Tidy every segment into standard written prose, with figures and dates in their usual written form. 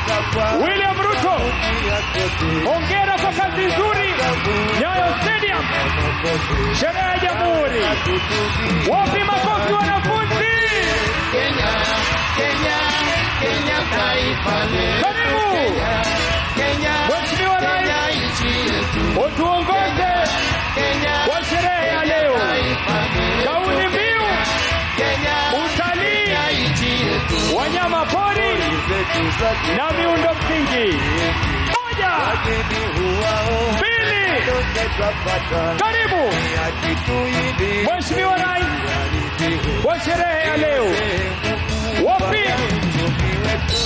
William Ruto, hongera kwa kazi nzuri. Nyayo Stadium, sherehe ya Jamhuri. Wapi makofi wanafunzi? Kenya, Kenya, Kenya taifa letu. Karibu Kenya, Mheshimiwa Kenya Rais, nchi yetu. utuongoze Kenya, kwa sherehe ya leo. taifa letu. Kauli mbiu Kenya, utalii, Kenya nchi yetu. wanyama pori na miundo msingi. Moja, mbili, karibu Mheshimiwa Rais kwa sherehe ya leo. Wapi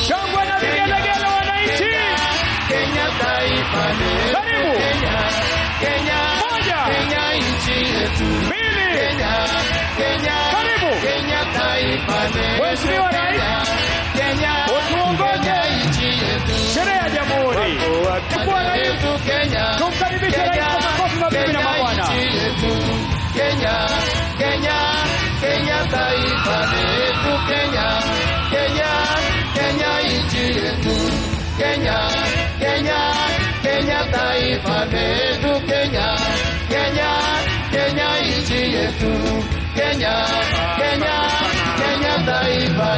shangwe na vigelegele wananchi? Kenya taifa letu. Karibu. Kenya, Kenya, Moja, Kenya nchi yetu. mbili, Kenya, Kenya, karibu Kenya taifa letu. Mheshimiwa Rais, Kenya, utuongoze Kenya nchi yetu. sherehe ya Jamhuri. Chukua Rais, Yetu Kenya. tumkaribishe rais kwa makofi, mabibi na mabwana. Kenya, Kenya, Kenya taifa letu Kenya, Kenya, Kenya nchi yetu Kenya, Kenya, Kenya taifa letu Kenya, Kenya, Kenya nchi yetu Kenya, Kenya, Kenya taifa